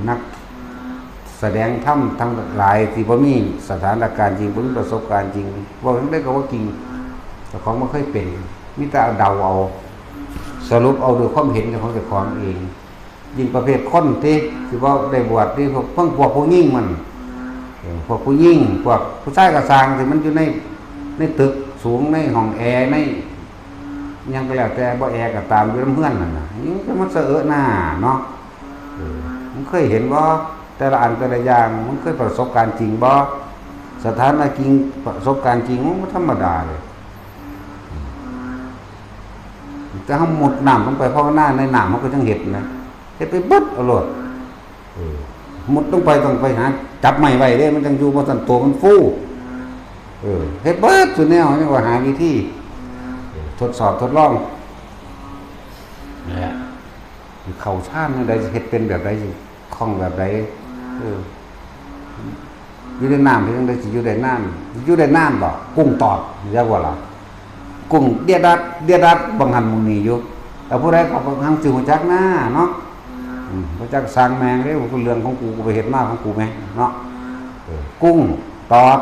ນັກສະແດງທຳທັງຫຼາຍທີ່ບໍ່ມີສະຖານະການຈິງ, ບໍ່ມີປະສົບການຈິງ, ເວົ້າຈັ່ງໃດກໍບໍ່ຈິງ, ເຈົ້າຂອງບໍ່ເຄີຍເປັນ, ມີແຕ່ເດົາເອົາ, ສະຫຼຸບເອົາດ້ວຍຄວາມເຫັນຂອງເຈົ້າຂອງເອງ. ຍິ່ງປະເພດຄົນຕິ ທີ່ບໍ່ໄດ້ບວດຕິ ພວກ ເພິ່ງພວກຜູ້ຍິງມັນ ເອີ ພວກຜູ້ຍິງ ພວກຜູ້ຊາຍກໍຊ່າງ ທີ່ມັນຢູ່ໃນ ໃນຕຶກສູງ ໃນຫ້ອງແອ ໃນຫຍັງກໍແລ້ວແຕ່ ບໍ່ແອກໍຕາມ ຢູ່ນຳເຮືອນນັ້ນນະ ຍັງຈະມາສະເອາະໜ້າເນາະ. ເອີ ມັນເຄີຍເຫັນບໍ່ ແຕ່ລະອັນແຕ່ລະຢ່າງ? ມັນເຄີຍປະສົບການຈິງບໍ່? ສະຖານະຈິງ ປະສົບການຈິງ ມັນບໍ່ທຳມະດາເລີຍ. ແຕ່ເຮົາມຸດນ້ຳລົງໄປພາວະນາໃນນ້ຳ ເຮົາກໍຍັງເຮັດນະ ເຮັດໄປເບິດເອົາໂລດ. ເອີ ມຸດລົງໄປ ຕ້ອງໄປຫາຈັບໄມ້ໄວ້ເດ້ ມັນຈັ່ງຢູ່, ບໍ່ຊັ້ນໂຕມັນຟູ. ເອີ ເຮັດເບິດສູ່ແນວ ຍັງວ່າຫາວິທີ ເອີ ທົດສອບທົດລອງ. ນັ້ນແຫຼະ ຊິເຂົ້າຊານແນວໃດ ຊິເຮັດເປັນແບບໃດ ຊິຄ່ອງແບບໃດ? ເອີ ຢູ່ໃນນ້ຳເຮັດຈັ່ງໃດ ຊິຢູ່ໄດ້ນານ? ຢູ່ໄດ້ນານບໍ່? ກຸ້ງຕອດ ຮູ້ຈັກບໍ່ລະ? ກຸ້ງເດຍດັດ ເດຍດັດ ບັງຫັ້ນໝູ່ນີ້ຢູ່. ແລ້ວຜູ້ໃດກໍຫາງຊິຮູ້ຈັກນາເນາະ. ອືມ ບໍ່ຈັກຊ່າງແມ່ງເດ້ ເລື່ອງຂອງກູ ກູໄປເຮັດມາຂອງກູແມງເນາະ. ເອີ ກຸ້ງຕອດ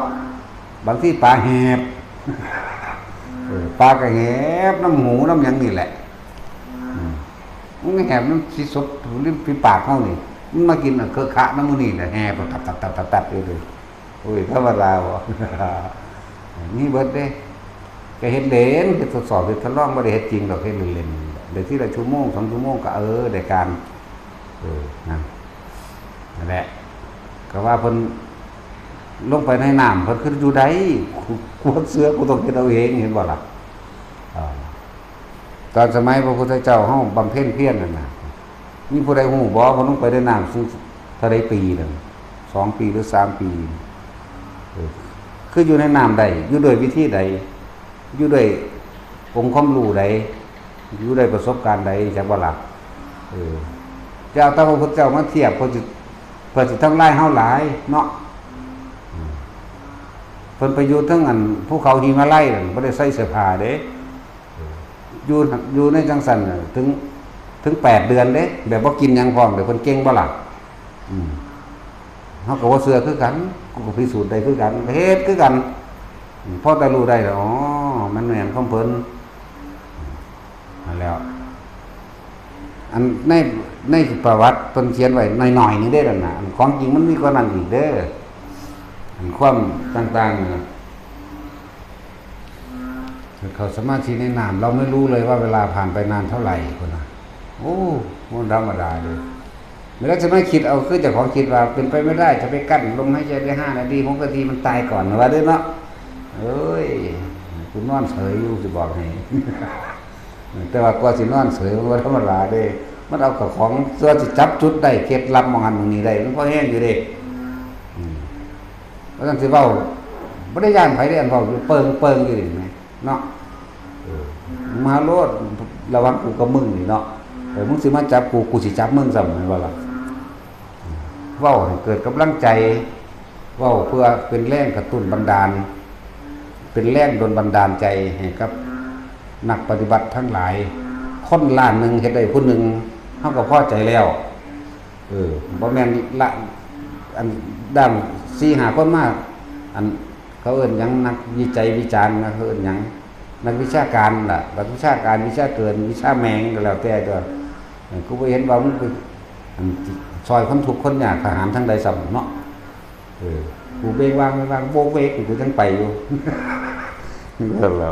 ບາງທີປາແຫບ ເອີ ປາກໍແຫບນຳຫູນຳຫຍັງນີ້ແຫຼະ. ອືມ ມັນແຫບນຳຊິສົບລິມຝີປາກເຮົານີ້ ມັນມາກິນເຄາະຂະນຳມື້ນີ້ແຫຼະ ແຫບຕັບໆໆໆຢູ່ເດ້. ໂອ້ຍ ທຳມະດາບໍ່? ມີເບິດເດ້. ກໍເຮັດເລ່ນ ເຮັດທົດສອບ ເຮັດທົດລອງ ບໍ່ໄດ້ເຮັດຈິງດອກ ເຮັດເລ່ນໆ ໄດ້ທີລະຊົ່ວໂມງ ສອງຊົ່ວໂມງ ກໍ ເອີ ໄດ້ການ. ເອີ ນັ້ນ ນັ້ນແຫຼະ ກໍວ່າເພິ່ນລົງໄປໃນນ້ຳ ເພິ່ນຄືຢູ່ໄດ້. ກູ ກູເຊື່ອ ກູຕ້ອງເຮັດເອົາເອງ ເຫັນບໍ່ລະ? ເອີ ຕອນສະໄໝພະພຸດທະເຈົ້າເຮົາບຳເພັນພຽນນັ້ນນະ ມີຜູ້ໃດຮູ້ບໍ່ ເພິ່ນລົງໄປໃນນ້ຳເທົ່າໃດປີນັ້ນ? ສອງປີ ຫຼື ສາມປີ? ເອີ ຄືຢູ່ໃນນ້ຳໄດ້ ຢູ່ດ້ວຍວິທີໃດ? ຢູ່ດ້ວຍອົງຄວາມຮູ້ໃດ? ຢູ່ດ້ວຍປະສົບການໃດ? ຈັກບໍ່ລະ? ເອີ ຈະເອົາແຕ່ພະພຸດທະເຈົ້າມາທຽບ ເພື່ອຊິ ເພື່ອຊິທຳລາຍເຮົາຫຼາຍເນາະ. ອືມ ເພິ່ນໄປຢູ່ເທິງອັນພູເຂົາຫິມາໄລນັ້ນ ບໍ່ໄດ້ໃສ່ເສື້ອຜ້າເດ້. ເອີ ຢູ່ ຢູ່ໃນຈັ່ງຊັ້ນນະ ເຖິງ ເຖິງແປດເດືອນເດ້ ແບບບໍ່ກິນຫຍັງພ້ອມເດ້. ເພິ່ນເກັ່ງບໍ່ລະ? ອືມ ເຮົາກໍບໍ່ເຊື່ອຄືກັນ ກູກໍພິສູດໄດ້ຄືກັນ ເຮັດຄືກັນ. ອືມ ພໍແຕ່ຮູ້ໄດ້ລະ ອໍ ມັນແມ່ນຂອງເພິ່ນ. ນັ້ນແຫຼະ ອັນໃນ ໃນປະຫວັດເພິ່ນຂຽນໄວ້ໜ້ອຍໆໜຶ່ງເດ້ນັ້ນນະ ອັນຂອງຈິງມັນມີກວ່ານັ້ນອີກເດີ ອັນຄວາມຕ່າງໆນັ້ນນະ. ເຂົ້າສະມາທິໃນນ້ຳ เราไม่รู้เลยว่าเวลาผ่านไปนานเท่าไหร่ ພຸ້ນນະ. ໂອ້ ບໍ່ທຳມະດາເດ້. ເວລາຈະມາຄິດເອົາ ຄືເຈົ້າຂອງຄິດວ່າເປັນໄປບໍ່ໄດ້ ຈະໄປກັ້ນລົມຫາຍໃຈໄດ້ຫ້ານາທີ ຫົກນາທີ ມັນຕາຍກ່ອນ ວ່າເດີເນາະ. ເອີຍ ກູນອນເສີຍຢູ່ ຊິບອກໃຫ້. ແຕ່ວ່າກວ່າຊິນອນເສີຍ ມັນບໍ່ທຳມະດາເດ້. ມັນເອົາເຂົ້າຂອງ ຕົວະຊິຈັບຈຸດໄດ້ ເຄັດລັບໝ່ອງຫັ້ນໝ່ອງນີ້ໄດ້ ມັນພໍແຮງຢູ່ເດ້. ອືມ ວ່າຊັ້ນຊິເວົ້າ ບໍ່ໄດ້ຢ້ານໃຜເດ້ ອັນເວົ້າຢູ່ເປິງໆຢູ່ນີ້ແໝ່ເນາະ. ເອີ ມາໂລດ ລະຫວ່າງກູກັບມຶງນີ້ເນາະ. ເອີ ມຶງຊິມາຈັບກູ ກູຊິຈັບມຶງຊ້ຳ ແມ່ນບໍ່ລະ? ເວົ້າໃຫ້ເກີດກຳລັງໃຈ ເວົ້າເພື່ອເປັນແຮງກະຕຸ້ນບັນດານ ເປັນແຮງດົນບັນດານໃຈໃຫ້ກັບນັກປະຕິບັດທັງຫຼາຍ. ຄົນລ້ານໜຶ່ງເຮັດໄດ້ຜູ້ໜຶ່ງ ເຮົາກໍພໍໃຈແລ້ວ. ເອີ ບໍ່ແມ່ນລະ ອັນ ດ້າງສີ່ຫ້າຄົນມາ ອັນ ເຂົາເອີ້ນຫຍັງ ນັກວິໄຈວິຈານນະ ເຂົາເອີ້ນຫຍັງ ນັກວິຊາການລະ ນັກວິຊາການ ວິຊາເກີນ ວິຊາແມງ ກໍແລ້ວແຕ່ຕົວະ. ເອີ ກູບໍ່ເຫັນວ່າມຶງໄປ ອັນ ຊ່ອຍຄົນທຸກຄົນຍາກ ທະຫານທາງໃດຊ້ຳເນາະ. ເອີ ກູເບງວາງເບງວາງ ໂບກເວກ ກູຍັງໄປຢູ່. ນັ້ນແຫຼະ